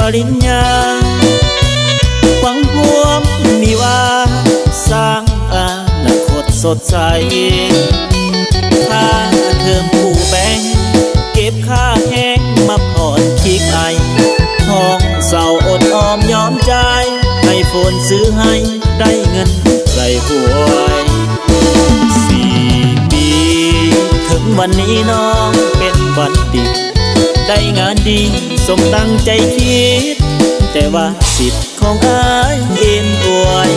ປະລິນຍາ ຫວັງພວມມີວ່າ ສ້າງອະນາຄົດສົດໃສ. ຄ່າເທີມຜູ້ແບ່ງ ເກັບຄ່າແຮງມາຜ່ອນຄີກໄອ. ຫ້ອງເຊົ່າອົດອອມຍອມຈ່າຍ ໃຫ້ໂຟນຊື້ໃຫ້ ໄດ້ເງິນໃສ່ຫວຍ. ສີ່ປີ ເຖິງວັນນີ້ນ້ອງເປັນບັນດິດ ໄດ້ງານດີສົມຕັ້ງໃຈຄິດ ແຕ່ວ່າສິດຂອງອ້າຍເອັນອວຍ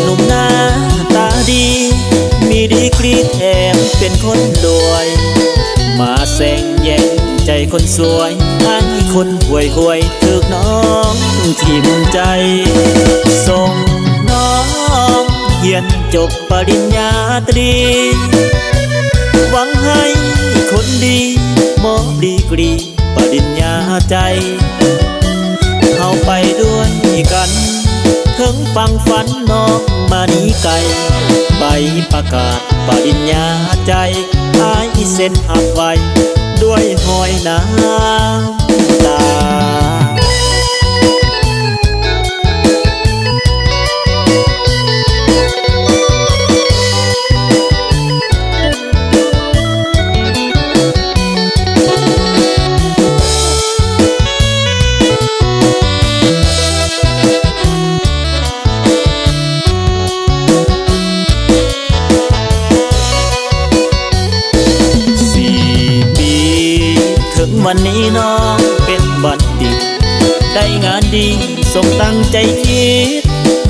ໜຸ່ມໜ້າຕາດີ ມີດີກຣີແຖມເປັນຄົນລວຍ ມາແຊງແຍ່ງໃຈຄົນສວຍ ອ້າຍຄົນຫ່ວຍໆ ຖືກນ້ອງຖິ້ມໃຈ. ສົ່ງນ້ອງຮຽນຈົບປະລິນຍາຕຣີ ຫວັງໃຫ້ຄົນດີ ມອບດີກຣີປະລິນຍາໃຈ. ເຮົາໄປດ້ວຍກັນ ເຖິງຝັ່ງຝັນນ້ອງມະນີໄກ ໃບປະກາດປະລິນຍາໃຈ ອ້າຍເຊັນຮັບໄວ້ ດ້ວຍຮອຍນ້ຳຕາ. ສີ່ປີ ເຖິງວັນນີ້ນ້ອງເປັນບັນດິດ ໄດ້ງານດີສົມຕັ້ງໃຈຄິດ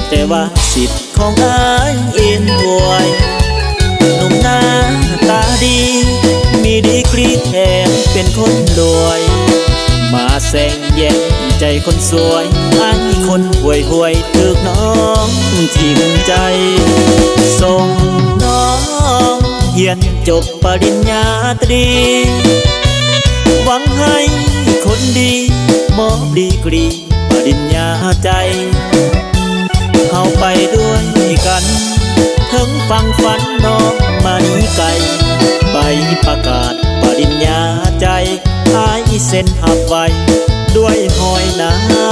ແຕ່ວ່າສິດຂອງອ້າຍເອັນອວຍ ໜຸ່ມໜ້າຕາດີ ມີດີກຣີແຖມເປັນຄົນລວຍ ມາແຊງ ແຍ່ງໃຈຄົນສວຍ ອ້າຍຄົນຫ່ວຍໆ ຖືກນ້ອງຖິ້ມໃຈ. ສົ່ງນ້ອງຮຽນຈົບປະລິນຍາຕຣີ ຫວັງໃຫ້ຄົນດີ ມອບດີກຣີປະລິນຍາໃຈ. ເຮົາໄປດ້ວຍກັນ ເຖິງຝັ່ງຝັນນ້ອງມະນີໄກ ໃບປະກາດປະລິນຍາໃຈ ອ້າຍເຊັນຮັບໄວ້ ດ້ວຍຮອຍນ້